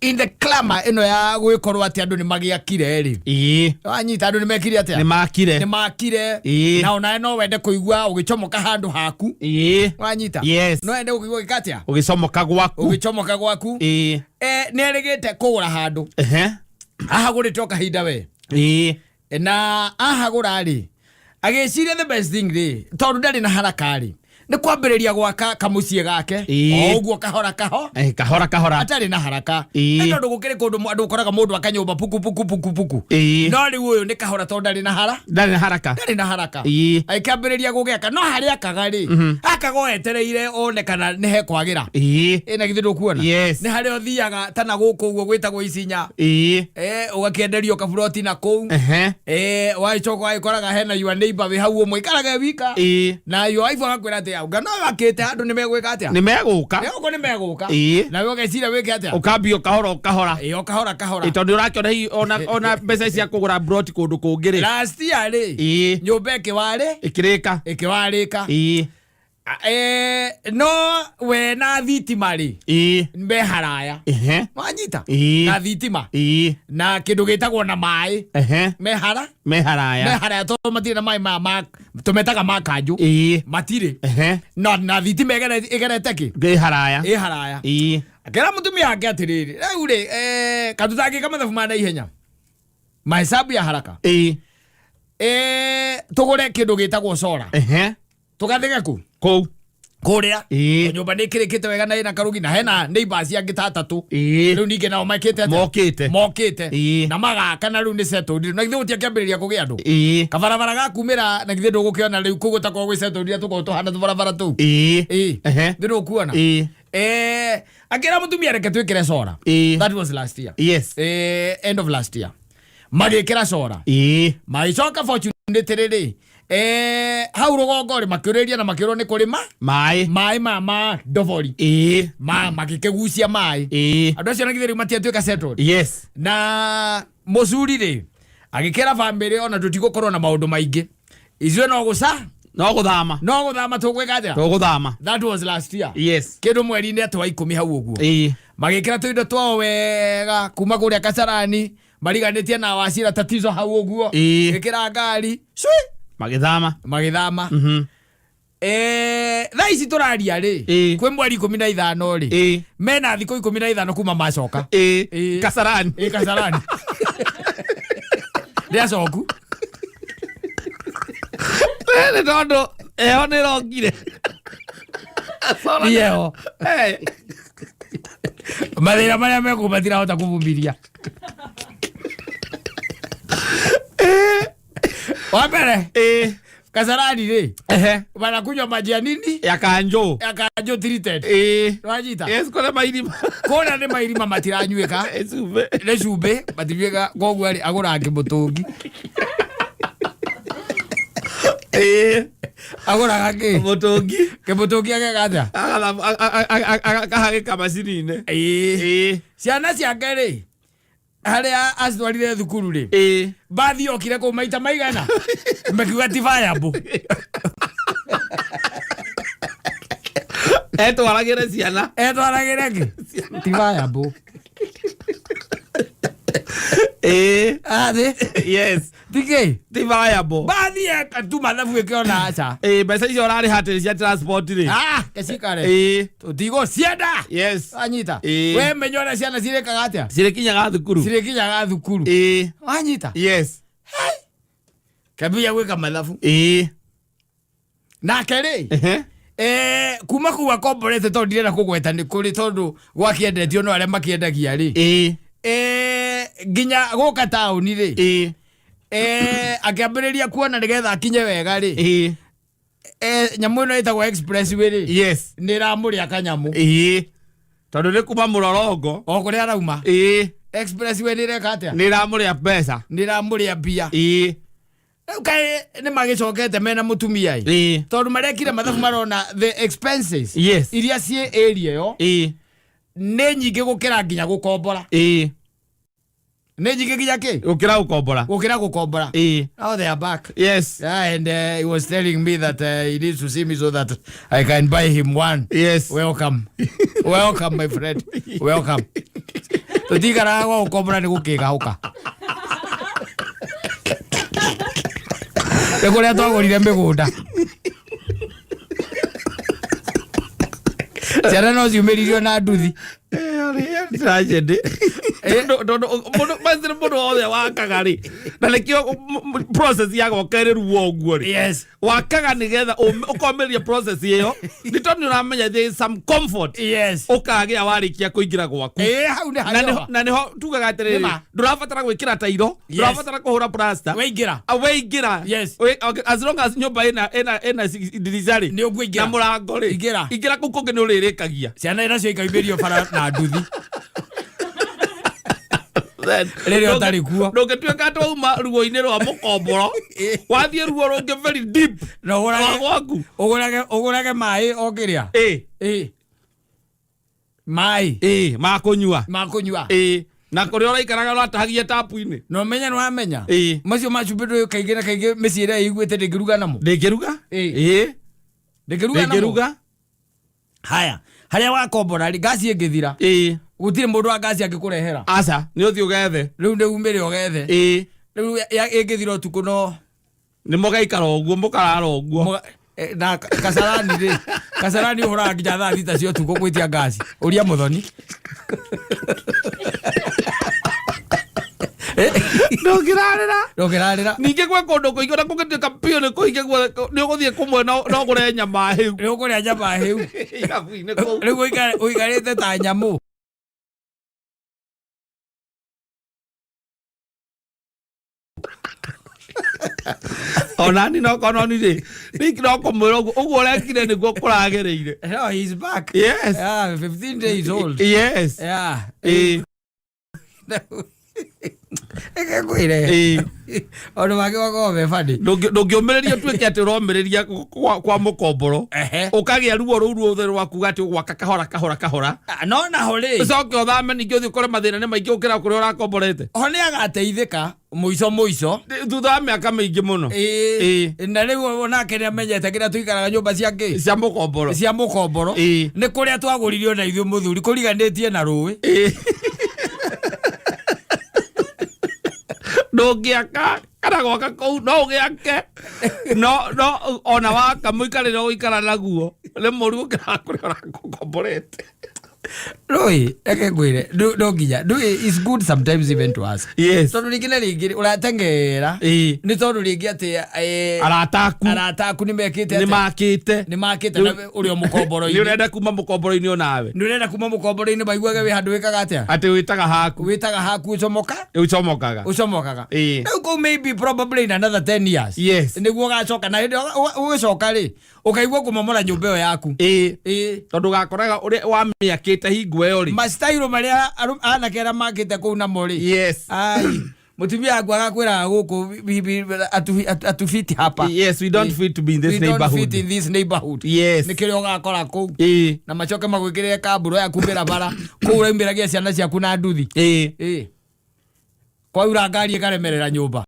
In the clamour ĩno ya gwĩkorwo atĩ andũ nĩ magĩakire rĩ, wanyita, andũ nĩ mekire atĩa? Nĩ makire. Nĩ makire. Na onawe no wende kũigua ũgĩcomoka handũ haku. Wanyita? Yes. No wende kũigua ũgĩka atĩa? Ũgĩcomoka gwaku. Ũgĩcomoka gwaku. Nĩ erĩgĩte kũgũra handũ. Ahagũrĩte o kahinda we. Na ahagũra rĩ, agĩciria the best thing rĩ, tondũ ndarĩ na haraka rĩ, nĩ kwambĩrĩria gwaka kamũciĩ gake. O ũguo kahora kaho. Kahora kahora. Atarĩ na haraka. Nĩ tondũ gũkĩrĩ kũndũ andũ ũkoraga mũndũ aka nyũmba puku puku puku puku. No rĩu ũyũ nĩ kahora tondũ ndarĩ na hara. Ndarĩ na haraka. Ndarĩ na haraka. Agĩkĩambĩrĩria gũgĩaka, no harĩa akaga rĩ, akaga o etereire one kana nĩ hekwagĩra. Ĩ na githĩ ndũkuona? Yes. Nĩ harĩa ũthiaga tana gũkũ ũguo gwĩtagwo Isinya. Ũgakĩenderio kaburoti na kũu. Wagĩcoka ũgagĩkoraga hena your neighbor wĩ hau ũmwe ikaraga e wika. Na your wife agakwĩra atĩ auga no wakĩte handũ nĩ megwĩka atĩa? Nĩ megũka. Nĩ nĩ megũka. Nawe ũgeciria wĩke atĩa? Ũkambia o kahora o kahora. Ĩ, o kahora kahora. Ĩ, tondũ ũrakĩona hihi ona mbeca cia kũgũra broti kũndũ kũngĩ rĩ. Last year rĩ, nyũmba ĩkĩwarĩ. Ĩkĩrĩka. Ĩkĩwarĩka. No we na thitima rĩ, me haraya. Wanyita? Na thitima na kĩndũ gĩtagwo na maĩ me hara. Me haraya. Me haraya tondũ matirĩ na maĩ maya ma tũmetaga ma kanjũ. Matirĩ. Na thitima ĩgerete kĩ? Ĩ haraya. Ĩ haraya. Akĩra mũtumia wake atĩrĩrĩ, rĩu rĩ, katũtangĩka mathabu ma naihenya, mahesabu ya haraka, tũgũre kĩndũ gĩtagwo solar. Tũgathige kũ? Kũu. Kũrĩa. Nyũmba nĩ ĩkĩrĩkĩte wega na ĩna karugi na hena neighbors angĩ ta atatũ. Rĩu ningĩ nao mekĩte atĩa? Mokĩte. Mokĩte. Na magaka na rĩu nĩ settled na githĩ gũtiakĩambĩrĩria kũgĩa andũ? Kabarabara gakumĩra na githĩ ndũgũkĩona rĩu kũu gũtakoragwo gwĩ settled iria tũkoragwo tũhana tũbarabara tũu? Githĩ ndũkuona? Akĩra mũtumia reke twĩkĩre solar. That was last year. End of last year magĩkĩra solar. Magĩcoka fortunately rĩ, hau rũgongo rĩ, makĩũrĩria na makĩũrwo nĩ kũrĩma maĩ. Maĩ ma ndobori. Ma magĩkĩgucia maĩ. Andũ acio na githĩ rĩu matiatuĩka settled? Yes. Na mũcuri rĩ, agĩkĩra bamĩrĩ ona tũtigũkorwo na maũndũ maingĩ, ithuĩ no gũca. No gũthama. No gũthama tũgwĩka atĩa? Tũgũthama. That was last year. Kĩndũ mweri-inĩ atĩ wa 10 hau ũguo. Magĩkĩra tũindo twao wega kuma kũrĩa Kasarani, mariganĩtie na wacira tatizo hau ũguo. Gĩkĩra ngari cui. Magĩthama. Magĩthama. Thaa ici tũraria rĩ, kwĩ mweri 15 rĩ, mena thikũ 15 kuma macoka. Kasarani. Ĩ, Kasarani nĩ acoku. Nĩ tondũ ĩyo nĩ ĩrokire. Ieho mathĩna marĩa mekũ matirahota kũvumiria. Wa mbere, Kasarani rĩ, wanakunywa maji ya nini? Ya kanjũ. Ya kanjũ treated. Wanyita? Yes, kũrĩa mairima. Kũrĩa nĩ mairima, matiranywĩka. Ĩ cumbĩ. Nĩ cumbĩ, matinyuĩka. Koguo rĩ, agũraga kĩmũtũngi. Agũraga kĩ? Mũtũngi. Kĩmũtũngi ageka atĩa? Akahagĩka macini-inĩ. Ciana ciake rĩ, harĩa acitwarire thukuru rĩ, mbathi yokire kũu maita maigana, makiuga ti viable. Etwaragĩre ciana. Etwaragĩre kĩ? Ti viable. Athĩ. Tikĩ? Ti viable. Mbathi eka tu mathabu ĩkĩona aca. Mbeca icio ũrarĩha atĩ cia transport rĩ. Ah, kecikare. Tũtigũ cienda. Wanyita? We menya ũrĩa ciana cirĩkaga atĩa? Cirĩkinyaga thukuru. Cirĩkinyaga thukuru. Wanyita? Yes. Kambia gwĩka mathabu. Nake rĩ, kuma kũu akomborete, tondũ ndirenda kũgweta nĩ kũrĩ, tondũ gwakĩendetio no arĩa makĩendagia rĩ, nginya gũka taũni rĩ, akĩambĩrĩria kuona nĩgetha akinye wega rĩ, nyamũ ĩno ĩtagwo expressway rĩ, nĩ ĩramũrĩa kanyamũ. Tondũ nĩ kuma mũrorongo. O kũrĩa arauma. Expressway nĩ ĩreka atĩa? Nĩ ĩramũrĩa mbeca. Nĩ ĩramũrĩa mbia. Rĩu kaĩ nĩ magĩcokete mena mũtumia ĩ, tondũ marekire mathabu marona the expenses iria ciĩ area ĩyo nĩ nyingĩ gũkĩra nginya gũkombora. Nĩ nyingĩ nginya kĩ? Gũkĩra gũkombora. Gũkĩra gũkombora. Now they are back. Yeah, and he was telling me that he needs to see me so that I can buy him one. Welcome. Welcome, my friend. Welcome. Tũtikaraga gwa gũkombora nĩ gũkĩgahũka. Nĩ kũrĩa twagũrire mĩgũnda. Ciana no ciumĩririo na nduthi. Tragedy. Tondũ mũndũ macio mũndũ wothe wakaga rĩ, na nĩkĩo process ya gwaka ĩrĩ ruo ũguo rĩ. Wakaga nĩgetha ũkomĩrĩria process ĩyo, nĩ tondũ nĩ ũramenya there is some comfort ũkagĩa warĩkia kũingĩra gwaku. Ĩĩ, hau nĩ Na harĩa nĩho, na nĩho tugaga atĩrĩrĩ, Nĩma. ndũrabatara gwĩkĩra tairo, ndũrabatara kũhũra plaster. Waingĩra. Ah, waingĩra. Okay, as long as nyũmba ĩna ndirica rĩ, Nĩ ũkũingĩra. na mũrango rĩ, Ingĩra. Ingĩra kũu kũngĩ nĩ ũrĩrĩkagia. Ciana nacio ikaumĩrio bara na nduthi. Rĩrĩa ũtarĩ kuo. Ndũngĩtuĩka atĩ wauma ruo-inĩ rwa mũkomboro, wathiĩ ruo rũngĩ very deep Na ũgũrage- rwa gwaku. Ũgũrage maĩ o kĩrĩa. Ĩ. Maĩ. Ĩ, ma kũnyua. Ma kũnyua. Ĩ, na kũrĩa ũraikaraga ũratahagia tapu-inĩ. Na ũmenye nĩ wamenya. Ĩ. Macio ma cumbĩ ndũĩ kaingĩ na kaingĩ mĩciĩ ĩrĩa ĩiguĩte ndĩngĩruga namo. Ndĩngĩruga? Ĩ. Ĩ. Ndĩngĩruga namo. Ndĩngĩruga? Haya, harĩa wakombora rĩ, ngasi ĩngĩthira. Ĩ. Gũtirĩ mũndũ wa ngasi angĩkũrehera. Aca, nĩ ũthiĩ ũgethe. Rĩu nĩ umĩre ũgethe. Ĩ. Rĩu ĩngĩthira ũtukũ no Nĩ mũgaikara ũguo, mũkarara ũguo. Na Kasarani rĩ, Kasarani ũhũraga nginya thaa 6 cia ũtukũ gwĩtia ngasi. Ũria Mũthoni. Ndũngĩrarĩra. Ndũngĩrarĩra. Ningĩ gwĩ kũndũ kũingĩ ona kũngĩtuĩka biũ nĩ kũingĩ guothe, nĩ ũgũthiĩ kũmwe no ũgũre nyama hĩu. Nĩ ũkũrĩa nyama hĩu. Irabu-inĩ kũu. Rĩu ũikarĩte ta nyamũ. Onani no kononi rĩ, ningĩ no kũmwĩra ũguo, ũguo ũrekire nĩguo kũragĩrĩire. No, he's back. Yes. Yeah, 15 days old. Yes. Yeah. Ĩ. Reke ngwĩre. Ĩ. Ũndũ wake wakorwo me funny. Ndũngĩũmĩrĩria ũtuĩke atĩ ũromĩrĩria kwa mũkomboro. Ũkagĩa ruo rũu ruothe rwa kuga atĩ ũgwaka kahora kahora kahora. No naho rĩ. Ũcoke ũthame ningĩ ũthiĩ ũkore mathĩna nĩ maingĩ gũkĩra kũrĩa ũrakomborete. Ho nĩ agateithĩka mũico mũico. Thutha wa mĩaka mĩingĩ mũno. Ĩ. Na rĩu onake nĩ amenyete kĩrĩa tũikaraga nyũmba cia kĩ? Cia mũkomboro. Cia mũkomboro. Ĩ. Nĩ kũrĩa twagũririo na ithuĩ mũthuri kũriganĩtie na rũĩ. Ĩ. Ndũngĩaka kana gwaka kũu no ũgĩake no no ona waka mũikarĩre ũgũikara naguo nĩ mũru gũkĩra kũrĩa ũrakomborete. Rũĩ, reke ngwĩre, no nginya, ndũĩ, it's good sometimes even to ask. Yes. Tondũ rĩngĩ na rĩngĩ ũrateng'era. Ĩ. Nĩ tondũ rĩngĩ atĩ, Arata aku. Arata aku nĩ mekĩte Nĩ atĩa? makĩte. Nĩ makĩte na ũrĩ o mũkomboro-inĩ. Nĩ ũrenda kuma mũkomboro-inĩ onawe. Nĩ ũrenda kuma mũkomboro-inĩ maiguage wĩ handũ wĩkaga atĩa? Atĩ wĩtaga haku. Wĩtaga haku ũcomoka? Ũcomokaga. Ũcomokaga. Ĩ. Rĩu kũu maybe probably in another 10 years. Yes. Nĩguo ũgacoka na hĩndĩ ĩyo ũgĩcoka rĩ, ũkaigua kũmomora nyũmba ĩyo yaku. Ĩ. Ĩ. Tondũ ũgakoraga ũrĩa wamĩakĩte hingo ĩyo rĩ. Mastairo marĩa anake arĩa makĩte kũu namo rĩ. Yes. Ai. Mũtumia waku agakwĩraga gũkũ atufiti hapa. Yes, we don't fit to be in this We don't neighborhood. fit in this neighborhood. Yes. Nĩ kĩrĩa ũgakora kũu. Ĩ. Na macoke magwĩkĩrĩre kamburo ya kumbĩra bara kũu ũraumĩragia ciana ciaku na nduthi. Ĩ. Ĩ. Kwaura ngari ĩkaremerera nyũmba.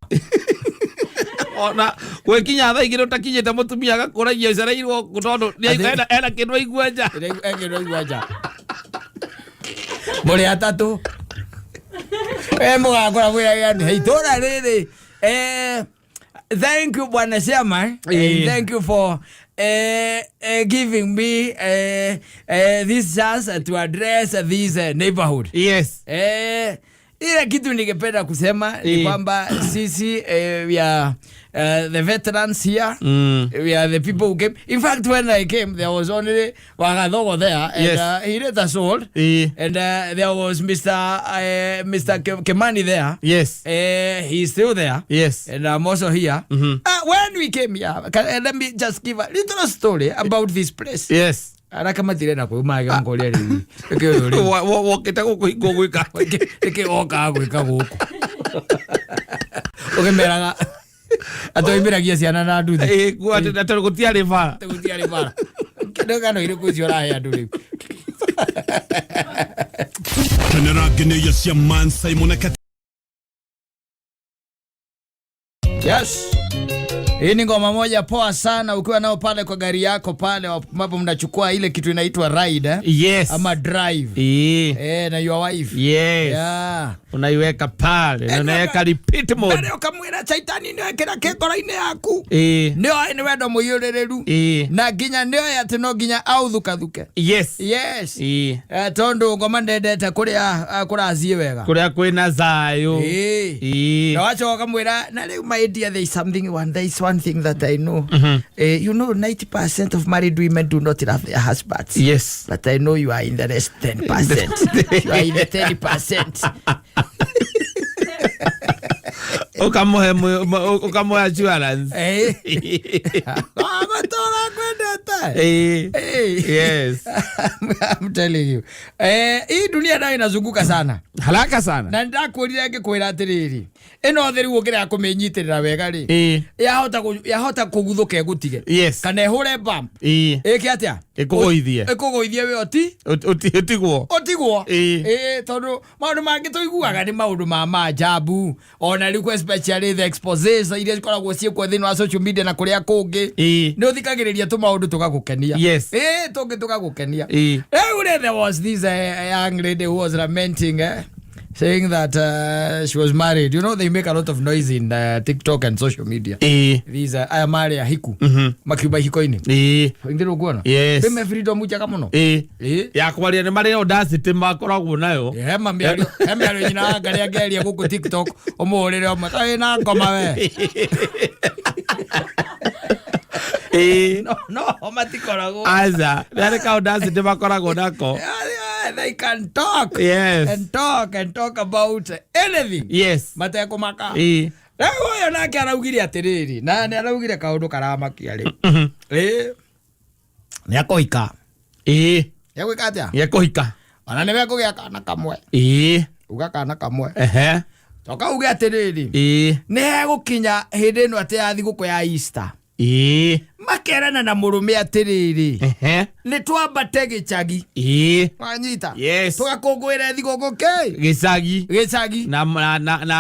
Ona gwĩkinya thaa igĩrĩ ũtakinyĩte mũtumia agakũragia ũcereirwo kũ tondũ nĩ Atĩ- ena kĩndũ aigua nja. Ena kĩndũ aigua nja. Mũrĩ atatũ. Mũgakora mwĩraga atĩ, itũra rĩrĩ, thank you Bwana Chairman. Thank you for giving me this chance to address this neighborhood. Yes. Ile kitu ningependa kusema ni kwamba sisi we are the veterans here. We are the people who came. In fact, when I came, there was only Wagathogo there, and Yes. he later sold. And there was Mister Kimani there. Yes. He's still there. Yes. And I'm also here. When we came here, let me just give a little story about this place. Yes. Araka matire na kuu mage mkoria rĩu. Nĩkĩ ũyũ rĩu? Wokĩte gũkũ hingo gwĩka. Nĩkĩ wokaga gwĩka gũkũ? Ũkĩmeraga atĩ oimĩragia ciana na nduthi. Ĩ, atĩ gũtiarĩ bara. Atĩ gũtiarĩ bara. Kĩndũ ng'ano irĩkũ icio ũrahe andũ rĩu? Kenera ngenĩria cia Man Simon na Yes. Hii ni ngoma moja poa sana ukiwa nao pale kwa gari yako pale ambapo mnachukua ile kitu inaitwa ride, eh? Yes. Ama drive. Ĩĩ. Eh, na your wife. Yes. Yeah. Unaiweka pale na unaweka repeat mode. Mbere ukamwira caitani nĩoĩ kĩrĩa kĩ ngoro-inĩ yaku. Ĩĩ. Nĩoĩ nĩ wendo mũiyũrĩrĩru. Ĩĩ. Na nginya nĩoĩ atĩ no nginya authukathuke. Yes. Yes. Ĩĩ. Eh, tondũ ngoma ndendete kũrĩa kũrathiĩ wega. Kũrĩa kwĩna thayũ. Ĩĩ. Ĩĩ. Na wacoka ũkamwĩra na rĩu my dear, there is something one there is one thing that I know. Eh, you know 90% of married women do not love their husbands. Yes. But I know you are in the rest 10%. You are in the 10%. Ũkamũhe ũkamũhe assurance. Eh. Amatũra kwendete. Ĩĩ. Eh. Yes. I'm telling you. Eh, hii dunia nayo inazunguka sana. Haraka sana. Na ndakwĩrire ngĩkwĩra atĩrĩrĩ, ĩno thĩ rĩu ũngĩrega kũmĩnyitĩrĩra wega rĩ, Ĩĩ. yahota kũguthũka ĩgũtige. Yes. Kana ĩhũre bump. Ĩĩ. Ĩke atĩa? Ĩkũgũithie. Ĩkũgũithie we ũti Ũtigwo. ũtigwo. Ĩĩ. Ĩĩ, tondũ maũndũ mangĩ tũiguaga nĩ maũndũ ma maajabu, ona rĩu especially the exposes iria cikoragwo ciĩkuo thĩinĩ wa social media na kũrĩa kũngĩ. Ĩĩ. Nĩ ũthikagĩrĩria tũmaũndũ tũgagũkenia. Yes. Ĩĩ, tũngĩ tũgagũkenia. Ĩĩ. Rĩu rĩ, there was this young lady who was lamenting, saying that she was married. You know, they make a lot of noise in TikTok and social media. Ĩĩ. These aya marĩ ahiku makiuma ihiko-inĩ. Ĩĩ. Ndĩrĩ ũkuona? Yes. Wĩme freedom njega mũno. Ĩĩ. Ĩĩ. Ya kwaria nĩ marĩ audacity makoragwo nayo. Hema mĩario, he mĩario nyina wa Ngarĩ angĩaria gũkũ TikTok ũmũhũrĩre ũmwe ta wĩna ngoma we. Ĩĩ. No, no, matikoragwo. Aca. Nĩ harĩ ka audacity makoragwo nako. Yeah, they can talk. Yes. And talk and talk about anything. Yes. Matekũmaka. Ĩĩ. Rĩu ũyũ nake araugire atĩrĩrĩ, na nĩ araugire kaũndũ karamakia rĩu. Ĩĩ. Nĩ akũhika. Ĩĩ. Nĩ egwĩka atĩa? Nĩ ekũhika. Ona nĩ mekũgĩa kana kamwe. Ĩĩ. Uga kana kamwe. Ehe. Coka uge atĩrĩrĩ. Ĩĩ. Nĩ hegũkinya hĩndĩ ĩno atĩ ya thigũkũ ya Easter. Ĩĩ. Makerana na mũrũme atĩrĩrĩ. Ehe. Nĩ twambate gĩcagi. Ĩĩ. Wanyita? Yes. Tũgakũngũĩre thigũkũ kĩ? Gĩcagi. Gĩcagi. Na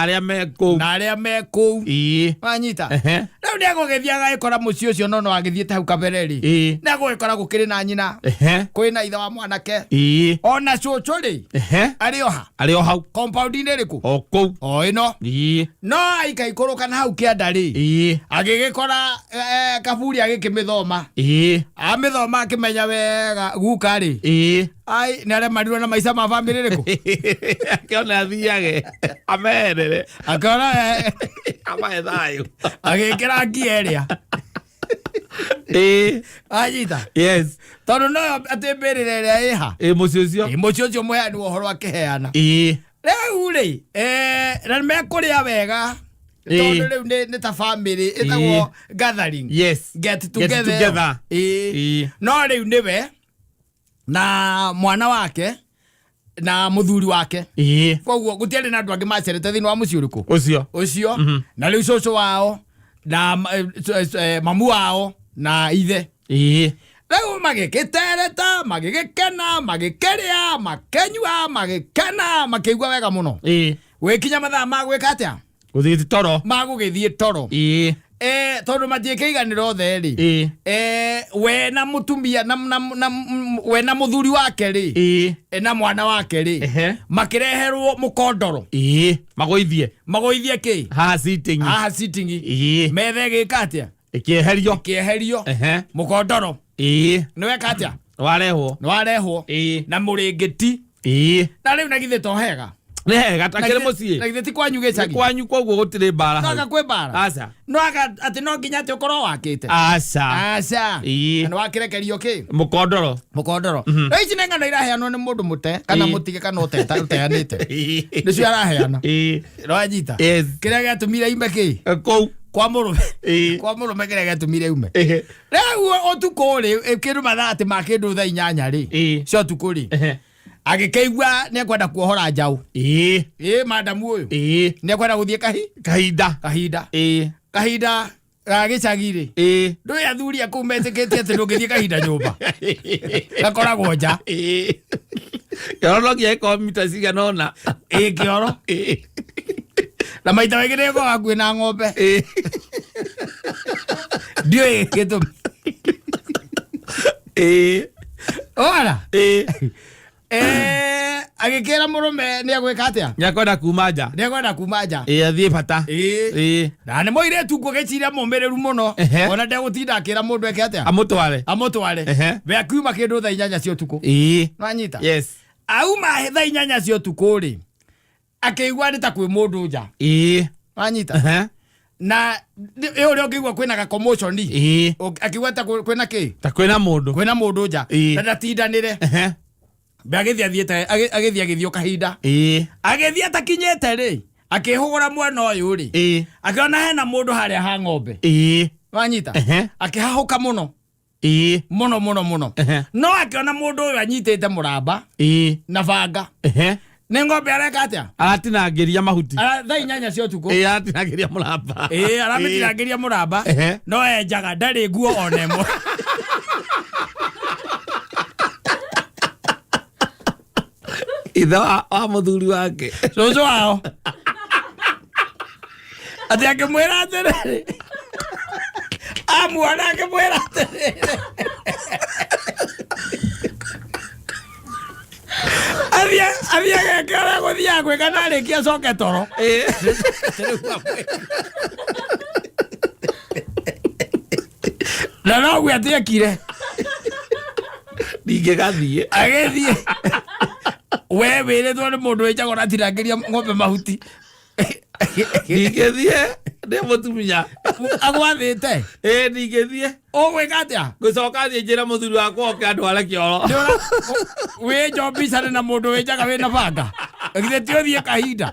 arĩa me kũu. Na arĩa me kũu. Ĩĩ. Wanyita? Ehe. Rĩu nĩ egũgĩthiĩ agagĩkora mũciĩ ũcio no no agĩthiĩte hau kabere rĩ. Ĩĩ. Nĩ egũgĩkora gũkĩrĩ na nyina. Ehe. Kwĩna ithe wa mwanake. Ĩĩ. Ona cũcũ rĩ. Ehe. Arĩ o ha? Arĩ o hau. Compound-inĩ ĩrĩkũ? O kũu. O ĩno. Ĩĩ. No aikaikũrũka na hau kĩanda rĩ. Ĩĩ. Agĩgĩkora kaburi agĩkĩmĩthoma. Ĩĩ. Amĩthoma akĩmenya wega guka rĩ. Ĩĩ. Ai, nĩ aremarirwo na maica ma bamĩrĩ rĩkũ? Akĩona athiage. Ameherere. Akĩona Amahe thayũ. agĩkĩra ngia ĩrĩa. Ĩĩ. Anyita. Yes. Tondũ no atĩ mbĩrĩra ĩrĩa ĩha. Ĩĩ mũciĩ ũcio. Ĩ mũciĩ ũcio mũheani wa ũhoro akĩheana. Ĩĩ. Rĩu rĩ, na nĩmekũrĩa wega. Ĩĩ. Tondũ rĩu nĩ ta family ĩtagwo gathering. Yes. Get together. Get together. Ĩĩ. Ĩĩ. No rĩu nĩwe na mwana wake na mũthuri wake. Ĩĩ. Koguo gũtiarĩ na andũ angĩ macerete thĩinĩ wa mũciĩ ũrĩkũ? Ũcio. Ũcio. Na rĩu cũcũ wao na mamu wao na ithe. Ĩĩ. Rĩu magĩgĩtereta, magĩgĩkena, magĩkĩrĩa, makĩnyua, magĩkena, makĩigua wega mũno. Ĩĩ. Gwĩkinya mathaa ma gwĩka atĩa? Gũthiĩ toro. Ma gũgĩthiĩ toro. Ĩĩ. Tondũ matiĩkĩiganĩra othe rĩ. Ĩĩ. We na mũtumia na we na mũthuri wake rĩ. Ĩĩ. Na mwana wake rĩ. Ehe. Makĩreherwo mũkondoro. Ĩĩ. Magũithie. Magũithie kĩ? Haha sitting. Haha sitting. Ĩĩ. Metha ĩgĩka atĩa? Ĩkĩeherio. Ĩkĩeherio. Ehe. Mũkondoro. Ĩĩ. Nĩ weka atĩa? Warehwo. Nĩ warehwo. Ĩĩ. Na mũrĩngĩti. Ĩĩ. Na rĩu na githĩ to hega? Nĩ hega takĩrĩ mũciĩ. Na githĩ ti kwanyu Nĩ gĩcagi? kwanyu koguo gũtirĩ mbara No anga hau. kwĩ mbara? Aca. No anga atĩ no nginya atĩ ũkorwo wakĩte? Aca. Aca. Ĩĩ. Na nĩ wakĩrekerio kĩ? Mũkondoro. Mũkondoro. Rĩu ici nĩ ng'ano iraheanwo nĩ mũndũ mũte kana Ĩĩ. mũtige kana ũteanĩte. Nĩcio araheana. Ĩĩ. Nĩwanyita? Yes. Kĩrĩa gĩatũmire ime kĩ? Kũu. Kwa mũrũme. Ĩĩ. Kwa mũrũme kĩrĩa gĩatũmire ume. Ehe. Rĩu ũtukũ rĩ, kĩndũ mathaa atĩ ma kĩndũ thaa inyanya rĩ. Ĩĩ. Cia ũtukũ rĩ. Ehe. Agĩkĩigua nĩ ekwenda kuohora njaũ. Ĩĩ. Ĩĩ madamu ũyũ. Ĩĩ. Nĩ ekwenda gũthiĩ Kahinda. kahinda. Ĩĩ. Kahinda ga gĩcagi rĩ. Ĩĩ. Ndũĩ athuri a kũu metĩkĩtie atĩ ndũngĩthiĩ kahinda nyũmba. Gakoragwo nja. Ĩĩ. Kĩoro no nginya gĩkorwo mita cigana ũna. Ĩĩ kĩoro. Ĩĩ. Na maita maingĩ nĩ gĩkoragwo hakuhĩ na ng'ombe. Ĩĩ. Ndiũĩ gĩtũmi. Ora. Agĩkĩra mũrũme nĩ agwĩka atĩa? Nĩakwenda kuma nja. Nĩ akwenda kuma nja. Ĩĩ, athiĩ bata. Ĩĩ. Na nĩ mũirĩtu ngũgĩciria mũmĩrĩru mũno. Ona ndegũtinda akĩra mũndũ eke atĩa? Amũtware. Amũtware. We akiuma kĩndũ thaa 8 cia ũtukũ. Nwanyita? Yes. Auma thaa 8 cia ũtukũ rĩ, akĩigua nĩ ta kwĩ mũndũ nja. Nwanyita? Na ĩ ũrĩa ũngĩigua kwĩna ga commotion. Akĩigua ta kwĩna kĩ? Ta kwĩna mũndũ. Kwĩna mũndũ nja. Na ndatindanĩre. Mbe agĩthiĩ athiĩte, agĩthiĩ agĩthiĩ kahinda. Agĩthiĩ atakinyĩte rĩ, akĩhũgũra mwena ũyũ rĩ. Akĩona hena mũndũ harĩa ha ng'ombe. Wanyita? Akĩhahũka mũno. Mũno mũno mũno. No akĩona mũndũ ũyũ anyitĩte mũramba. Na banga. Nĩ ng'ombe areka atĩa? Aratinangĩria mahuti. Thaa 8 cia ũtukũ. Aratinangĩria mũramba. Aramĩtinangĩria mũramba. No enjaga ndarĩ nguo ona ĩmwe. Ithe wa mũthuri wake. Cũcũ wao. Atĩ akĩmwĩra atĩrĩrĩ. Amuona akĩmwĩra atĩrĩrĩ. Athiĩ ageke ũrĩa gũthiaga gwĩka na arĩkia acoke toro. Na noguo atĩ ekire. Ndingĩgathiĩ. Agĩthiĩ. We wĩrĩtwo nĩ mũndũ wĩnjagwo na atinangĩria ng'ombe mahuti. Ndingĩthiĩ, ndĩ mũtumia. Agwathĩte? Ndingĩthiĩ. Ũgwĩka atĩa? Ngũcoka thiĩ njĩre mũthuri wakwa oke andware kĩoro. Wĩnjwo mbica na mũndũ wĩnjaga wĩna banga. Githĩ ti ũthiĩ kahinda?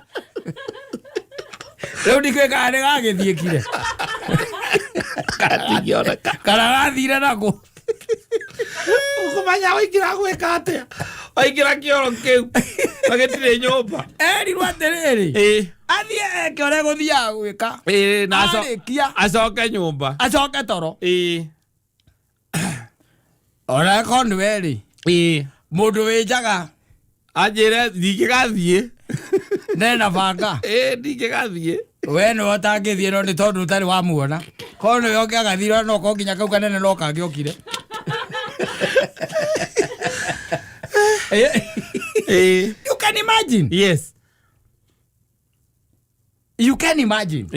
Rĩu ndikĩũĩ kana nĩ gagĩthiĩkire. Gatingĩoneka. Kana gathire nakũ? Ũkũmenya waingĩra gwĩka atĩa? Waingĩra kĩoro kĩu. Na gĩtirĩ nyũmba. Erirwo atĩrĩrĩ. Athiĩ eke ũrĩa gũthiaga gwĩka. Na Arĩkia. acoke nyũmba. Acoke toro. Ona akorwo nĩ we rĩ. Mũndũ wĩnjaga. Anjĩre ndingĩgathiĩ. Nena banga. Ndingĩgathiĩ. We nĩwe ũtangĩthiĩ no nĩ tondũ ũtarĩ wamuona. Korwo nĩwe ũngĩagathire no korwo nginya kau kanene no kangĩokire. You can imagine. Yes. You can imagine.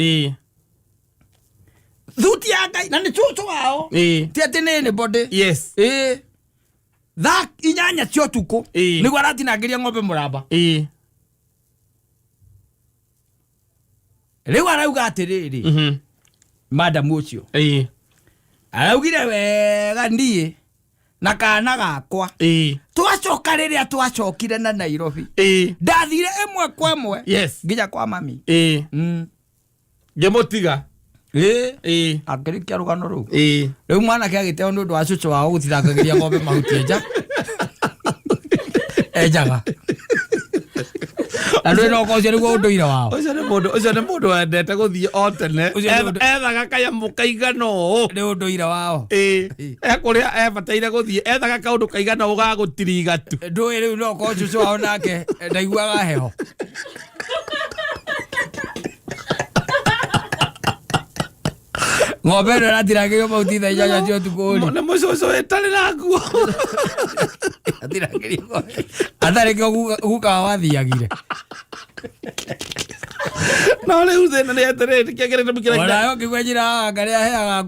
Thuti ya Ngai na nĩ cũcũ wao. Ti atĩ nĩ anybody. Yes. Thaa 8 cia ũtukũ. Nĩguo aratinangĩria ng'ombe mũramba. Rĩu arauga atĩrĩrĩ. Madam ũcio. Araugire wega niĩ na kana gakwa. Twacoka rĩrĩa twacokire na Nairobi. Ndathire ĩmwe kwa ĩmwe. Yes. Nginya kwa mami. Ngĩmũtiga. Akĩrĩkia rũgano rũu. Rĩu mwanake agĩteo nĩ ũndũ wa cũcũ wao gũtinangagĩria ng'ombe mahuti enja. Enjaga. Na ndũĩ no ũkorwo ũcio nĩguo ũndũire wao. Ũcio nĩ mũndũ, ũcio nĩ mũndũ wendete gũthiĩ o tene. Ũcio nĩ ũndũ- Ethaga kanyamũ kaigana ũũ. Nĩ ũndũire wao. Ekũrĩa ebataire gũthiĩ, ethaga kaũndũ kaigana ũũ ga gũtiriga tu. Ndũĩ rĩu no ũkorwo cũcũ wao nake ndaiguaga heho. Ng'ombe ĩno ĩratirangĩrio mahuti thaa 8 cia ũtukũ rĩ. Nĩ mũcũcũ ĩtarĩ na nguo. Atirangĩrio ng'ombe. Atarĩ kĩo guka wao athiagire. No rĩu thĩna nĩ atĩrĩrĩ, nĩkĩo kĩrĩ kĩrĩa Ona yo ngĩigua njĩra ya Ngai aheaga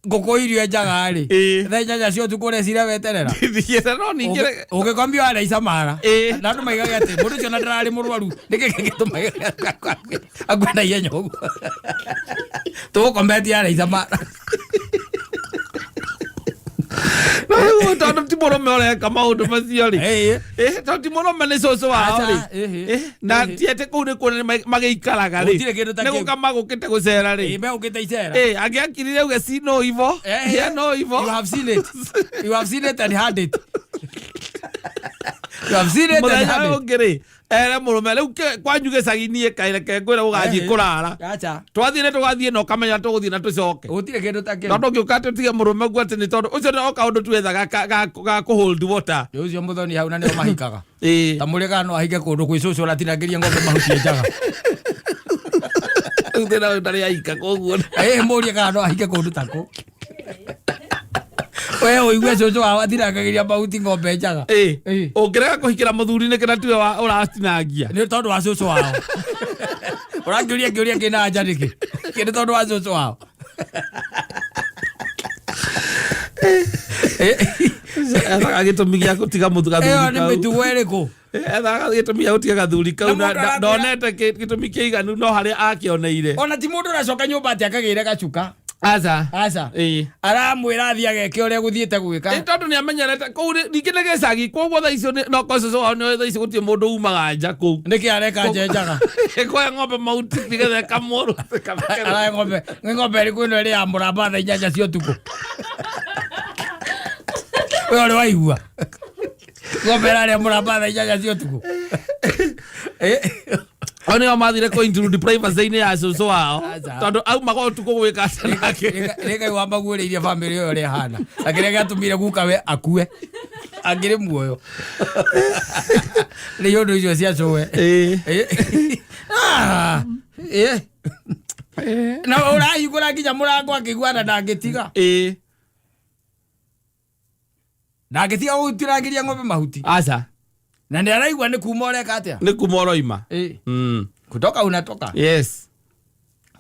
ngũkũ irio njaga rĩ. Thaa 8 cia ũtukũ ũreciria weterera. Thiĩte no ningĩ rĩ- Ũngĩkomio waraica mara. Na andũ maigaga atĩ mũndũ ũcio ona ndararĩ mũrwaru. Nĩkĩ kĩngĩtũma akue na ihenya ũguo? Tũgũkometie araica mara. No rĩu tondũ ti mũrũme ũreka maũndũ macio rĩ. Tondũ ti mũrũme nĩ cũcũ wao rĩ. Aca, Na ti atĩ kũu nĩ kuo magĩikaraga rĩ. Gũtirĩ kĩndũ ta Nĩ kĩu. gũka magũkĩte gũcera rĩ. Megũkĩte icera. Angĩakirire auge si no ivo. Yeah, no ivo. You have seen it. You have seen it and heard it. You have seen it and Mũthenya heard it. ũngĩ rĩ, ere mũrũme rĩu kwanyu gĩcagi-inĩ ĩkaire ke ngwĩre ũgathiĩ kũrara. Aca. Twathiĩ nĩ tũgathiĩ na ũkamenya tũgũthiĩ na tũcoke. Gũtirĩ kĩndũ ta kĩu. Tondũ ũngĩũka atĩ ũtige mũrũme ũguo atĩ nĩ tondũ ũcio nĩ o kaũndũ twethaga ga kũ hold water. Rĩu ũcio mũthoni hau na nĩo mahikaga. Ta mũrĩ kana no ahike kũndũ kwĩ cũcũ ũratinangĩria ng'ombe mahuti njaga. Rĩu thĩna ũyũ ndarĩ aika koguo. Ĩ mũrie kana no ahike kũndũ ta kũ. We ũigue cũcũ wao atinangagĩria mahuti ng'ombe njaga. Ĩ, Ĩ. ũngĩrega kũhikĩra mũthuri nĩkĩ na tiwe ũratinangia? Nĩ tondũ wa cũcũ wao. Ũrakĩũria kĩũria kĩna anja nĩkĩ? Kĩ nĩ tondũ wa cũcũ wao. Ethaga gĩtũmi gĩa gũtiga Ĩyo gathuri nĩ kau. mĩtugo ĩrĩkũ? Ethaga gĩtũmi gĩa gũtiga gathuri kau Na na mũndũ arakwĩra- ndonete gĩtũmi kĩiganu no harĩa akĩoneire. Ona ti mũndũ ũracoka nyũmba atĩ akagĩre gacuka. Aca. Aca. Ĩ. Aramwĩra athiĩ ageke ũrĩa gũthiĩte gwĩka. Ĩ tondũ nĩ amenyerete kũu ningĩ nĩ gĩcagi koguo thaa icio no ko cũcũ wao nĩoĩ thaa icio gũtirĩ mũndũ umaga nja kũu. Nĩkĩ areka nja njaga? Ĩkoya ng'ombe mahuti nĩgetha ĩkamũrwo. Arahe ng'ombe, nĩ ng'ombe ĩrĩkũ ĩno ĩrĩ ya mũramba thaa 8 cia ũtukũ? We ũrĩ waigua? Ng'ombe ĩrarĩa mũramba thaa 8 cia ũtukũ? Ao nĩo mathire kũ intrude privacy-inĩ ya cũcũ wao Aca. tondũ aumaga ũtukũ gwĩka atĩa nake. Nĩ Ngai wamaguũrĩirie bamĩrĩ ĩyo ũrĩa ĩhana na kĩrĩa gĩatũmire guka we akue angĩrĩ muoyo nĩ ũndũ icio cia cũwe. Ĩ. Ah, ĩ. Na ũrahingũra nginya mũrango akĩiguana ndangĩtiga. Ĩ. Ndangĩtiga gũtirangĩria ng'ombe mahuti. Aca. Na nĩ araigua nĩ kuma ũreka atĩa? Nĩ kuma ũroima. Ĩ. Mm. Kutoka unatoka. Yes.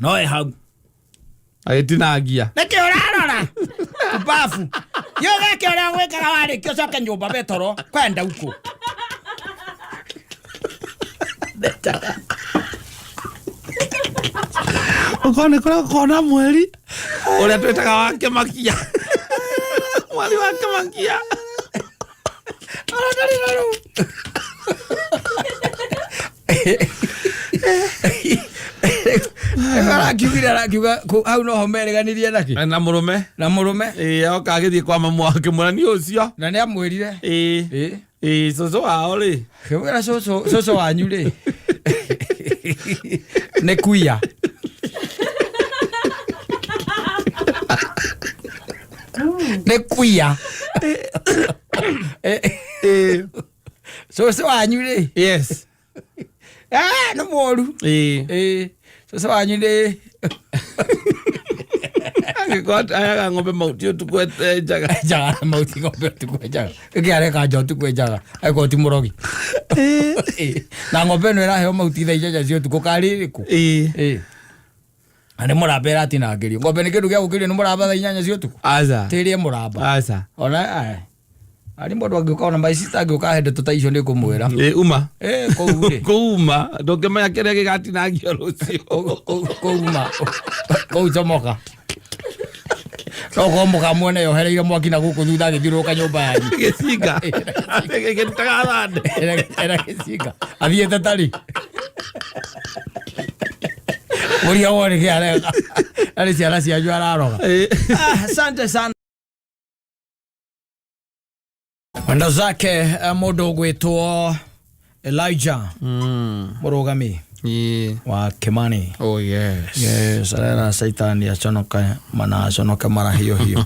No ĩ hau. Agĩtinangia. Nĩkĩ ũrarora? Mbabu. Yo geke ũrĩa gwĩkaga warĩkia ũcoke nyũmba betoro kwenda uko. Ũkorwo nĩ kũrĩa gũkoragwo na mweri ũrĩa twĩtaga wa kĩmakia. Mweri wa kĩmakia. Ona ndarĩ na rũu. Arakiugire arakiuga hau noho mereganirie nakĩ? Na mũrũme. Na mũrũme. Ĩ oka agĩthiĩ kwa mamu wake mũra nĩ ũcio. Na nĩ amwĩrire. Ĩ. Ĩ. Ĩ cũcũ wao rĩ. Kĩmwĩra cũcũ cũcũ wanyu rĩ. Nĩ kuia. Nĩ kuia. Ĩ. Cũcũ wanyu rĩ. Yes. Ah, nĩ mũru. Ĩ. Ĩ. Cũcũ wanyu nĩ Angĩkorwo aheaga ng'ombe mahuti ũtukũ enjaga. Njaga mahuti ng'ombe ũtukũ enjaga. Ĩngĩ areka nja ũtukũ enjaga. Angĩkorwo ti mũrogi. Ĩ. Na ng'ombe ĩno ĩraheo mahuti thaa 8 cia ũtukũ karĩ ĩrĩkũ? Ĩ. Ĩ. Na nĩ mũramba ĩratinangĩrio. Ng'ombe nĩ kĩndũ gĩa gũkĩrio nĩ mũramba thaa 8 cia ũtukũ. Aca. Tĩrĩe mũramba. Aca. Ona aya. Arĩ mũndũ angĩũka ona my sister angĩũka ahe ndeto ta icio nĩ ngũmwĩra. Ĩ uma. Ĩ kũu rĩ. Kũuma ndũngĩmenya kĩrĩa gĩgatinangio rũciũ. Kũu uma. Kũu comoka. No korwo mũkamuona yohereire mwaki na gũkũ thutha agĩthiũrũrũka nyũmba yanyu. Gĩcinga. Gĩkĩrutaga thande. Ena gĩcinga. Athiĩte tarĩ. Mũria wone kĩ areka. Na nĩ ciana cianyu araroga. Ĩ. Ah, asante sana. Wendo zake mũndũ ũgwĩtwo Elijah mũrũgami Ĩ. wa Kimani. Oh yes. Yes, arera caitani aconoke mana aconoke mara hiyo hiyo.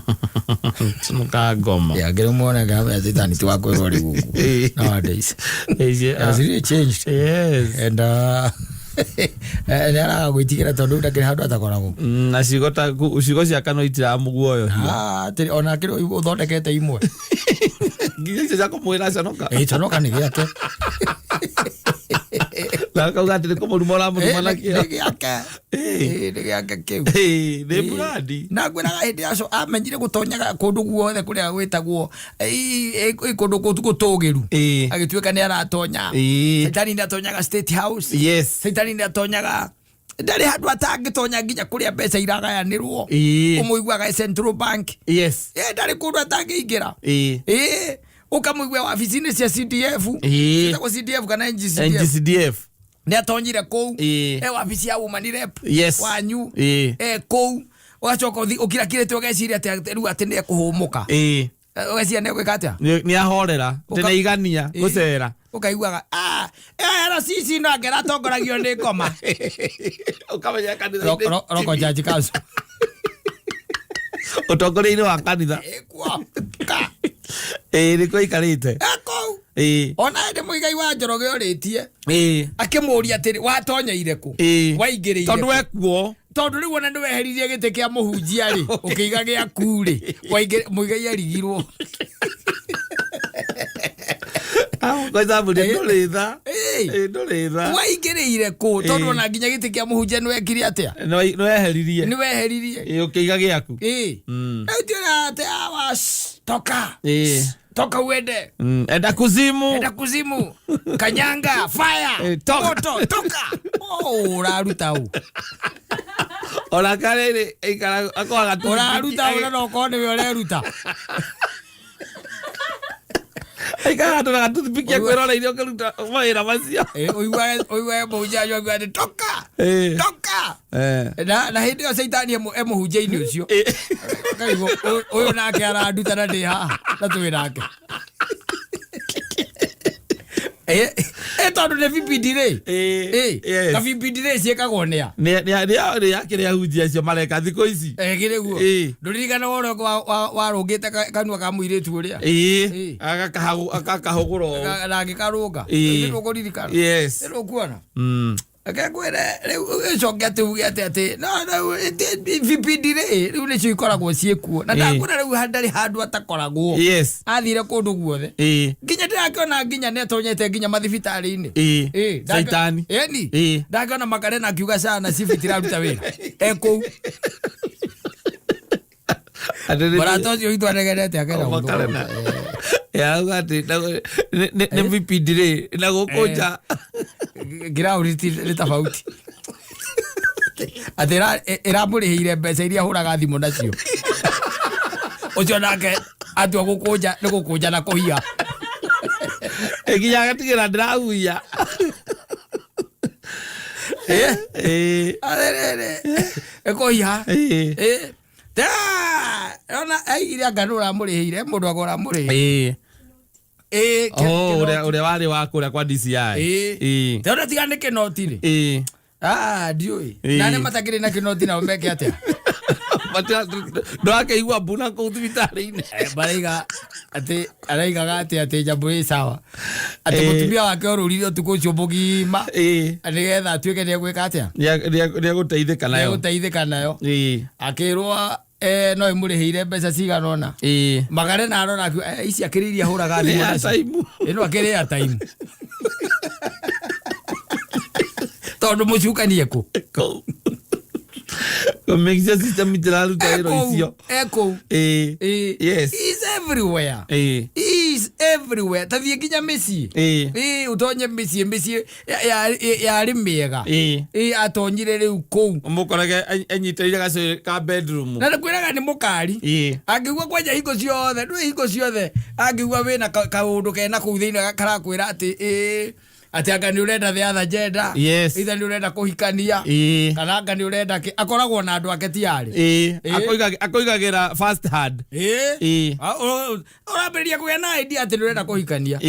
Conoka ngoma. Yeah, ngĩrĩ muone ngamba caitani ti wa kwĩrwo rĩ gũkũ. Nowadays. Ĩ. Has really changed. Yes. And nĩ araga gwĩtigĩra tondũ ndakĩrĩ handũ atakoragwo. Na ciugo ta ciugo cia kanua itiramũguoyohia. Ah, atĩ ona kĩrĩ ũthondekete imwe. Nginya icio cia kũmwĩra conoka. Ĩ conoka nĩ gĩake. Na akauga atĩ nĩ kũmũruma ũramũruma Ĩ, nakĩo. nĩ gĩake. Ĩ, nĩ gĩake kĩu. Ĩ, nĩ brandi. Na ngwĩraga hĩndĩ yaco amenyire gũtonyaga kũndũ guothe kũrĩa gwĩtagwo ĩ, ĩ, kũndũ gũtũgĩru. Ĩ. Agĩtuĩka nĩ aratonya. Ĩ. Caitani nĩ atonyaga State House. Yes. Caitani nĩ atonyaga ndarĩ handũ atangĩtonya nginya kũrĩa mbeca iragayanĩrwo. Ĩ. Ũmũiguaga Central Bank. Yes. Ĩ, ndarĩ kũndũ atangĩingĩra. Ĩ. Ĩ, ũkamũigua wabici-inĩ cia CDF. Ĩ. Ciĩtagwo CDF kana NGCDF. NGCDF. Nĩ atonyire kũu. Ĩ. E wabici ya woman rep. Yes. Wanyu. Ĩ. E kũu. Ũgacoka ũthi ũkirakirĩte ũgeciria atĩ rĩu atĩ nĩ ekũhũmũka. Ĩ. Ũgeciria nĩ egwĩka atĩa? Nĩ ahorera. Tene igania Ĩ. gũcera. Ũkaiguaga ah, RCC no angĩ aratongoragio nĩ ngoma. Ũkamenya kanitha-inĩ. Roko jaji council. Ũtongoria-inĩ wa kanitha. Ĩkuo. Ka. Ĩ nĩkuo aikarĩte. E kũu. Ona hĩndĩ Mũigai wa Njoroge orĩtie akĩmũria atĩrĩ, watonyeire kũ? Waingĩrĩire Tondũ kũ? Wekuo. Tondũ rĩu ona nĩ weheririe gĩtĩ kĩa mũhunjia rĩ, ũkĩiga gĩaku rĩ, Mũigai arigirwo. Kwaithaburi ndũrĩ tha. Ndũrĩ tha. Waingĩrĩire kũ? Tondũ ona nginya gĩtĩ kĩa mũhunjia nĩ wekire atĩa? Nĩ weheririe. Nĩ weheririe. Ũkĩiga gĩaku. Rĩu tiũra atĩ awa, toka. Toka uende. Enda kuzimu. Enda kuzimu, kanyanga fire. Toka. Moto, toka. Oh, ũraruta ũ? Ona karĩ ikara akoaga. Ũraruta ũ? Na no korwo nĩwe ũreruta. Aikara tå na gatuthipikia kwĩroreire ũkĩruta mawĩra macio. Ũiguage mũhunjia acio akiuga atĩ toka. Toka. Na hĩndĩ ĩyo caitani emũhunjia-inĩ ũcio. Akaigua, "Ũyũ nake aranduta na ndĩ haha na twĩ nake." Tondũ nĩ vipindi rĩ. Na vipindi rĩ ciĩkagwo nĩ a? Nĩ akĩrĩ ahunjia acio mareka thikũ ici. Kĩrĩ guo. Ndũririkana ũrĩa warũngĩte kanua ka mũirĩtu ũrĩa? Agakahũgũra ũũ. Na agĩkarũnga. Nĩ ũkũririkana? Yes. Nĩ ũkuona? Reke ngwĩre rĩu, ĩcoke atĩ uge atĩ no rĩu vipindi rĩ, rĩu nĩcio ikoragwo ciĩkuo na ndakwĩra rĩu ndarĩ handũ atakoragwo. Athire kũndũ guothe. Nginya ndĩrakĩona nginya nĩ atonyete nginya mathibitarĩ-inĩ. Caitani. Ĩni. Ndakĩona Makarena akiuga cana cibu itiraruta wĩra e kũu. Mũrata ũcio witũ anegenete akenda Makarena. Yarauga atĩ nĩ vipindi rĩ na gũkũ nja. Ngiraũri nĩ tofauti, atĩ ĩramũrĩhĩire mbeca iria ahũraga thimũ nacio. Ũcio nake atua gũkũnja nĩ gũkũnja na kũhiha. Nginya agatigĩra ndĩrahuia. Atĩrĩrĩ, ĩkũhiha. Ona aigire anga nĩ ũramũrĩhĩire mũndũ anga ũramũrĩhĩire. Oh, ũrĩa warĩ wa kũrĩa kwa DCI. Tondũ tiga nĩ kĩnoti rĩ. Ah, ndiũĩ. Na arĩa matakĩrĩ na kĩnoti nao meke atĩa? Ndũrakĩigua mbuna kũu thibitarĩ-inĩ. Maraiga atĩ araigaga atĩ nyamũ ĩ sawa, atĩ mũtumia wake orũrire ũtukũ ũcio mũgima nĩgetha atuĩke nĩ egwĩka atĩa? Nĩegũteithĩka nayo. Nĩegũteithĩka nayo. Akĩrwo no ĩmũrĩhĩire mbeca cigana ũna. Magare na arora akiuga, "Ici akĩrĩ iria hũraga thimũ Nĩ nacio." airtime. Ĩno akĩrĩ airtime tondũ mũcukani ekũ? Kũu. Kũ-make sure system itiraruta wĩra icio. Ekũu. Is everywhere. Is everywhere. Tathiĩ nginya mĩciĩ. Ũtonye mĩciĩ yarĩ mĩega. Atonyire rĩu kũu. Mũkorage enyitĩrĩire gacũrĩ ka bedroom. Na nĩkwĩraga nĩ mũkari. Angĩigua kwanja hingo ciothe, ndũĩ hingo ciothe angĩigua wĩna kaũndũ kena kũu thĩinĩ karakwĩra atĩ atĩ anga nĩ ũrenda the other gender. Either nĩ ũrenda kũhikania kana anga nĩ ũrenda kĩ, akoragwo na andũ ake tiarĩ. Akoigagĩra first hand. Ũrambĩrĩria kũgĩa na idea atĩ nĩ ũrenda kũhikania.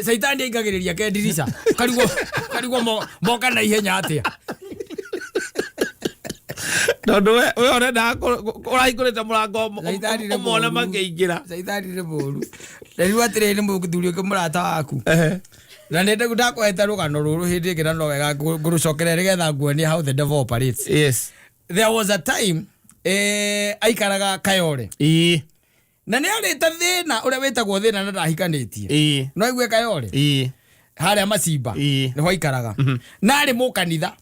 Caitani aingagĩrĩria ke ndirica karigwo moka na ihenya atĩa. Tondũ we ũrendaga ũrahingũrĩte mũrango Caitani nĩ ũmone mũũru. makĩingĩra. Caitani nĩ mũũru. Na rĩu atĩrĩrĩ, nĩ mũthuri ũngĩ mũrata waku na nĩ ndakũhete rũgano rũrũ hĩndĩ ĩngĩ na no wega ngũrũcokerera nĩgetha nguonie how the devil operates. There was a time aikaraga Kayore na nĩ arĩte thĩna ũrĩa wĩtagwo thĩna na ndahikanĩtie. No igue Kayore harĩa Macimba nĩho aikaraga na arĩ mũkanitha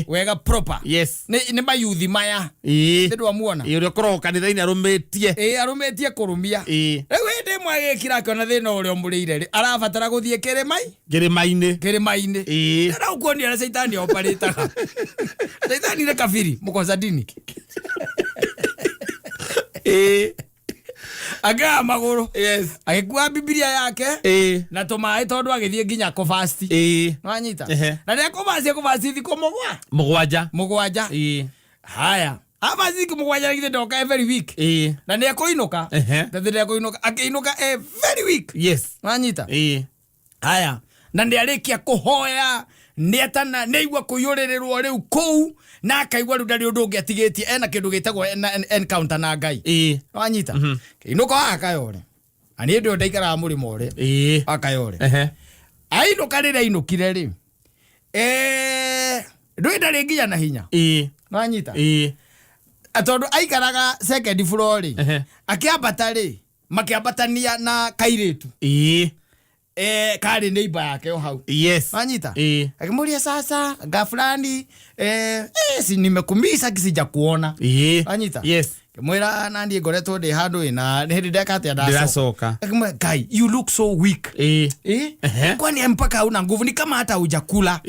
wega proper. Nĩ mayuthi maya. Nĩ ndwamuona? Ũrĩa ũkoragwo kanitha-inĩ arũmĩtie. Arũmĩtie kũrũmia. Rĩu hĩndĩ ĩmwe agĩkira akĩona thĩna ũrĩa ũmũrĩire rĩ, arabatara gũthiĩ kĩrĩma Kĩrĩma-inĩ. Kĩrĩma-inĩ. Na ũkuonia ũrĩa caitani oparĩtaga. Caitani nĩ kabiri mũkoca dini. Akĩoya magũrũ agĩkua Bibilia yake na tũmaĩ tondũ agĩthiĩ nginya kũbasti. Nwanyita? Na rĩrĩa kũbasti thikũ mũgwa 7. 7. Haya, abasti thikũ 7 githĩ ndoka every week? Na nĩ ekũinũka. Tatĩ nĩ ekũinũka, akĩinũka every week. Nwanyita? Haya, na nĩ arĩkia kũhoya, nĩ etana, nĩ aigua kũiyũrĩrĩrwo rĩu kũu na akaigua rĩu ndarĩ ũndũ ũngĩ atigĩtie, ena kĩndũ gĩtagwo encounter na Ngai. Nwanyita? Kĩinũka haha Kayore. Na niĩ ndĩo ndaikaraga mũrĩmo ũrĩa akayore. Ainũka rĩrĩa ainũkire rĩ, ndũĩ ndarĩ nginya na hinya. Nĩwanyita? Tondũ aikaraga second floor rĩ, akĩambata rĩ, makĩambatania na kairĩtu. Karĩ neighbor yake o hau. Wanyita? Akĩmũria sasa nga fulani, si nimekumisa kisija kuona. Wanyita? Akĩmwĩra na niĩ ngoretwo ndĩ handũ ĩ na nĩ hĩndĩ ndeka atĩa ndacoka. Akĩmwĩra guy, you look so weak. Kwani mpaka hauna nguvu, ni kama hata hujakula.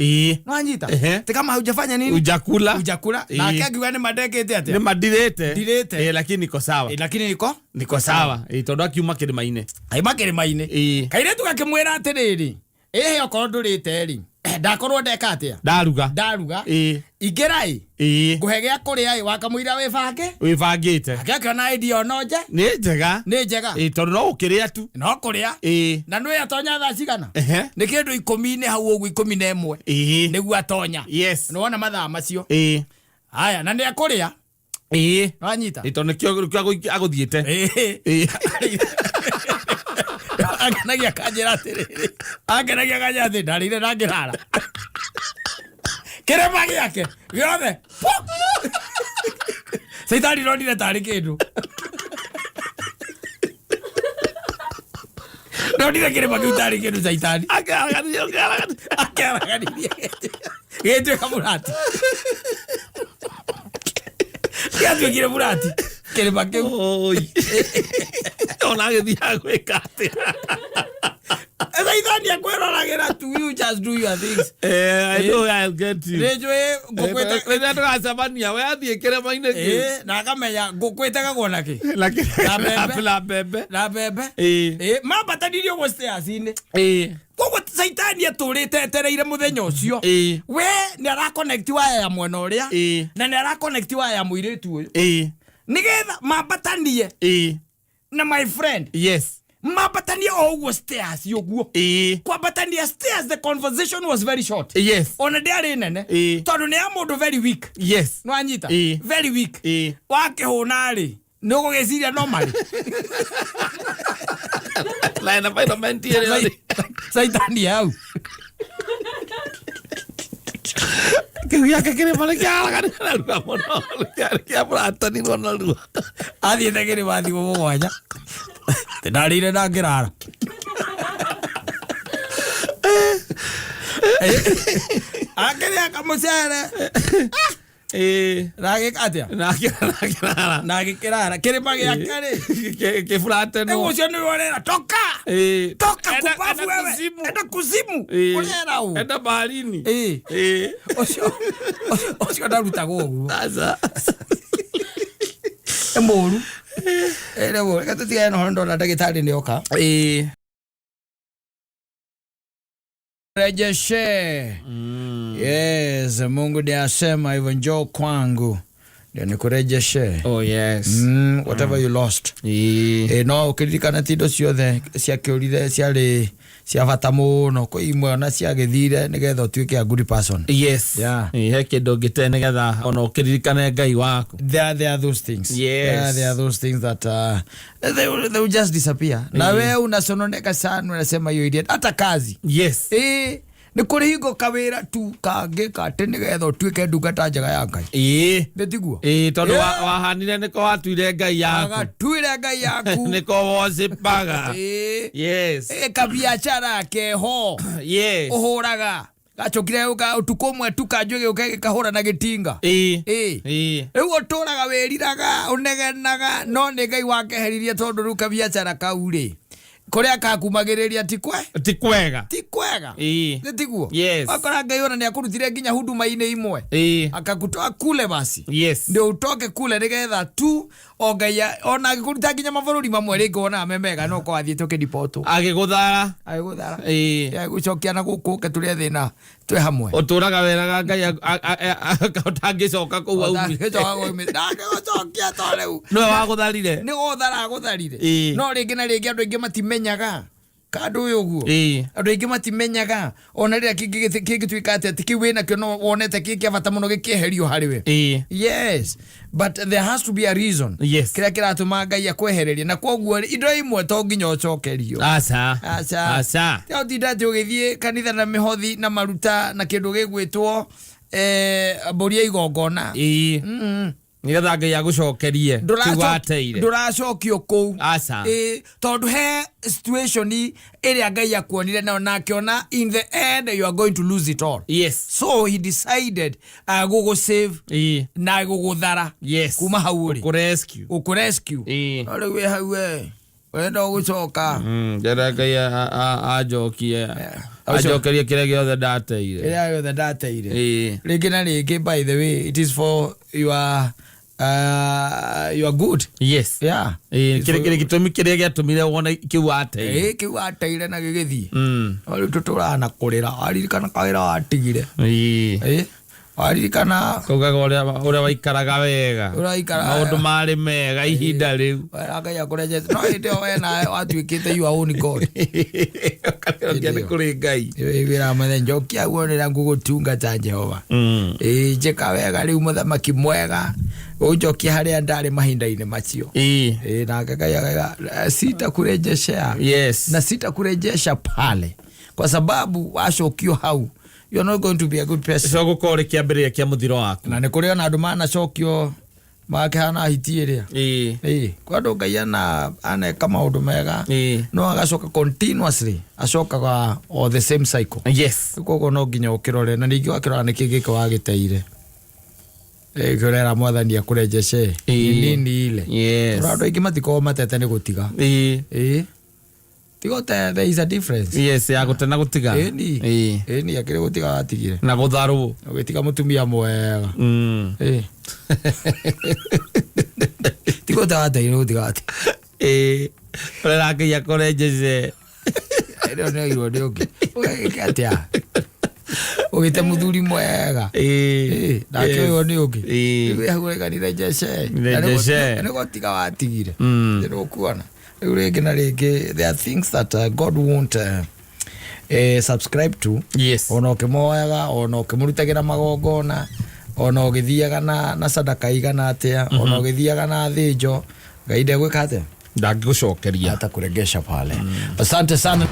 Wanyita? Ti kama hujafanya nini? Hujakula. Hujakula. Nake akiuga nĩ mandekĩte atĩa? Nĩ mandirĩte. Ndirĩte. Lakini niko sawa. Lakini niko? Niko sawa. Tondũ akiuma kĩrĩma-inĩ. Aima kĩrĩma-inĩ. Kairĩtu gakĩmwĩra atĩrĩrĩ, ĩhĩ okorwo ndũrĩte rĩ, ndakorwo ndeka atĩa? Ndaruga. Ndaruga. Ingĩra ĩ? Ngũhe gĩa kũrĩa ĩ, wakamũira wĩbange? Wĩbangĩte. Ake akĩona idea ono nje? Nĩ njega. Nĩ njega. Tondũ no gũkĩrĩa tu. No kũrĩa. Na nĩwe atonya thaa cigana? Nĩ kĩndũ ikũmi-inĩ hau ũguo 11. Nĩguo atonya. Nĩwona mathaa macio. Haya, na nĩ ekũrĩa. Nĩwanyita? Tondũ nĩkĩo agũthiĩte. Angenagia kanjĩra atĩrĩrĩ. Angenagia kanjĩra atĩrĩrĩ, ndarĩire na ngĩrara. Kĩrĩma gĩake gĩothe. Caitani ndonire tarĩ kĩndũ. Ndonire kĩrĩma kĩu tarĩ kĩndũ caitani. Akĩaraganirie, akĩaraganirie. Akĩaraganirie. Gĩgĩtuĩka mũrati. Gĩatuĩkire mũrati. Kĩrĩma kĩu. Oi. Ona agĩthiaga gwĩka atĩa? Caitani akwĩroragĩra tu, you just do your things. I know I'll get you. Nĩnjũĩ ngũkũ Rĩrĩa tũgacemania, we athiĩ kĩrĩma-inĩ kĩu. Na akamenya ngũkũ ĩtegagwo na kĩ? Na kĩ- Na mbembe. Na mbembe. Na mbembe. Mambatanirie ũguo stairs-inĩ. Koguo Caitani atũrĩte etereire mũthenya ũcio. We nĩ ara connect waya ya mwena ũrĩa. Na nĩ ara connect waya ya mũirĩtu ũyũ. Nĩgetha mambatanie. Na my friend. Mambatanie o ũguo stairs ũguo. Kwambatania stairs, the conversation was very short. Ona ndĩarĩ nene. Tondũ nĩ ya mũndũ very weak. Nĩwanyita? Very weak. Wakĩhũna rĩ, nĩ ũgũgĩciria no marĩ. Na environment ĩrĩa rĩ. Caitani hau. Kĩu gĩake kĩrĩma nĩ kĩaraganire narua mũno. Kĩarĩ kĩamũratanirwo narua. Athiĩte kĩrĩma thikũ mũgwanja. Ndarĩire na ngĩrara. Akĩrĩa kamũcere. Na agĩka atĩa? Na akĩrara. Na agĩkĩrara. Kĩrĩma gĩake rĩ. Kĩburateno. Rĩu ũcio nĩwe ũrera, toka! Toka kubabu Enda wewe. kuzimu. Enda kuzimu. Ũrera ũ? Enda baharini. Ũcio ndarutagwo ũguo. Sasa. Nĩ mũru. Nĩ mũru. Reke tũtigane na ũhoro ndona ndagĩtarĩ nĩ oka. Rejeshe. Yes, Mungu ndiye asema hivyo, njoo kwangu ndio nikurejeshe. Oh yes. Whatever you lost. No ũkĩririkana ti indo ciothe ciakĩũrire ciarĩ cia bata mũno, kwĩ imwe ona ciagĩthire nĩgetha ũtuĩke a good person. Yes. Yeah. He kĩndũ ũngĩte nĩgetha ona ũkĩririkane Ngai waku. There are those things. Yes. There are those things that they will just disappear. Na wewe unasononeka sana, unasema hiyo idiot. Hata kazi. Yes. Nĩ kũrĩ hingo kawĩra tu kangĩka atĩ nĩgetha ũtuĩke ndungata njega ya Ngai. Nĩ tiguo? Tondũ wahanire nĩko watuire Ngai yaku. Wagatuire Ngai yaku. Nĩko worshipaga. Yes. Kabiacara keho. Yes. Ũhũraga. Gacokire gũka ũtukũ ũmwe tu kanjũ gĩũka gĩkahũra na gĩtinga. Rĩu ũtũraga wĩriraga, ũnegenaga, no nĩ Ngai wakeheririe tondũ rĩu kabiacara kau rĩ, kũrĩa kakumagĩrĩria ti kwe? Ti kwega. Ti kwega. Nĩ tiguo? Yes. Wakora Ngai ona nĩ akũrutire nginya huduma-inĩ imwe. Akakutoa kule basi. Yes. Ndio utoke kule nĩgetha tu o Ngai ona agĩkũruta nginya mabũrũri mamwe rĩngĩ wonaga me mega no ũkorwo athiĩte ũkĩribotwo. Agĩgũthara. Agĩgũthara. Agĩgũcokia na gũkũ ũke tũrĩe thĩna twĩ hamwe. Ũtũraga weraga Ngai ũtangĩcoka kũu aumire. Ũtangĩcoka kũu aumire. Ndangĩgũcokia to rĩu. Nĩwe wagũtharire. Nĩ gũthara agũtharire. No rĩngĩ na rĩngĩ andũ aingĩ matimenyaga. Kandũ ũyũ ũguo. Andũ aingĩ matimenyaga ona rĩrĩa kĩngĩtuĩka atĩa, ti kĩu wĩnakĩo no wonete kĩ kĩa bata mũno gĩkĩeherio harĩ we. Yes, but there has to be a reason. Kĩrĩa kĩratũma Ngai akwehererie, na kwoguo rĩ, indo imwe to nginya ũcokerio. Aca. Aca. Aca. Tiga ũtinda atĩ ũgĩthiĩ kanitha na mĩhothi na maruta na kĩndũ gĩgwĩtwo mbũri ya igongona. Nĩgetha Ngai agũcokerie kĩu wateire. Ndũracokio kũu. Aca. Ĩĩ, tondũ he situation ĩrĩa Ngai akuonire nayo na akĩona in the end you are going to lose it all. So he decided gũgũ save na gũgũthara kuma hau ũrĩ. Kũrescue. Gũkũ rescue. No rĩu wĩ hau we ũrenda gũcoka. Ndĩrenda Ngai anjokie, anjokerie kĩrĩa gĩothe ndateire. Kĩrĩa gĩothe ndateire. Rĩngĩ na rĩngĩ, by the way, it is for your good. Ĩĩ, kĩrĩ gĩtũmi kĩrĩa gĩatũmire wone kĩu wateire. Ĩĩ, kĩu wateire na gĩgĩthiĩ. No rĩu tũtũraga na kũrĩra, waririkana kawĩra watigire. Ĩĩ, waririkana. Kaugaga ũrĩa waikaraga wega. Ũrĩa waikaraga Maũndũ marĩ mega ihinda rĩu. Wera Ngai akũrejete, no hĩndĩ ĩyo we nawe watuĩkĩte your own God. Ũkarĩrokia nĩ kũrĩ Ngai. Wĩra mũthenya njokia guo rĩrĩa ngũgũtungata Jehova. Ĩĩ, njĩka wega rĩu, mũthamaki mwega, ũnjokie harĩa ndarĩ mahinda-inĩ macio. Ĩĩ, nake Ngai akauga, "Sitakurejeshea na sitakurejesha pale kwa sababu wacokio hau you are not going to be a good person." So gũkorwo rĩ kĩambĩrĩria kĩa mũthiro waku. Na nĩ kũrĩ ona andũ manacokio makĩhana hiti ĩrĩa. Ĩĩ, kwa andũ Ngai aneka maũndũ mega, no agacoka continuously acokaga o the same cycle. Koguo no nginya ũkĩrore, na ningĩ wakĩrora nĩkĩ gĩkĩ wagĩteire kĩrera Mwathani akũrejeshe. Nini ile. Tondũ andũ aingĩ matikoragwo matete nĩ gũtiga. Ĩĩ, tiga ũte, there is a difference. Yes, ya gũte na gũtiga. Ĩni. Ĩni, akĩrĩ gũtiga watigire. Na gũtharwo. Ũgĩtiga mũtumia mwega. Ĩĩ, tiga ũte wateire, gũtiga watigire. Ĩĩ, ũrera Ngai akũrejeshe. Ĩno nĩ oirwo nĩ ũngĩ, ũgagĩka atĩa ũgĩte mũthuri mwega? Ĩĩ, nake ũyũ nĩ ũngĩ. Rĩu hau ũreka nirejeshe. Nirejeshe. Nĩ gũtiga watigire. Nĩ ũkuona rĩu rĩngĩ na rĩngĩ there are things that God won't subscribe to. Ona ũkĩmoyaga, ona ũkĩmũrutagĩra magongona, ona ũgĩthiaga na sadaka igana atĩa, ona ũgĩthiaga na thĩnjo, Ngai ndegwĩka atĩa? Ndangĩgũcokeria. Hata kuregesha pale. Asante sana.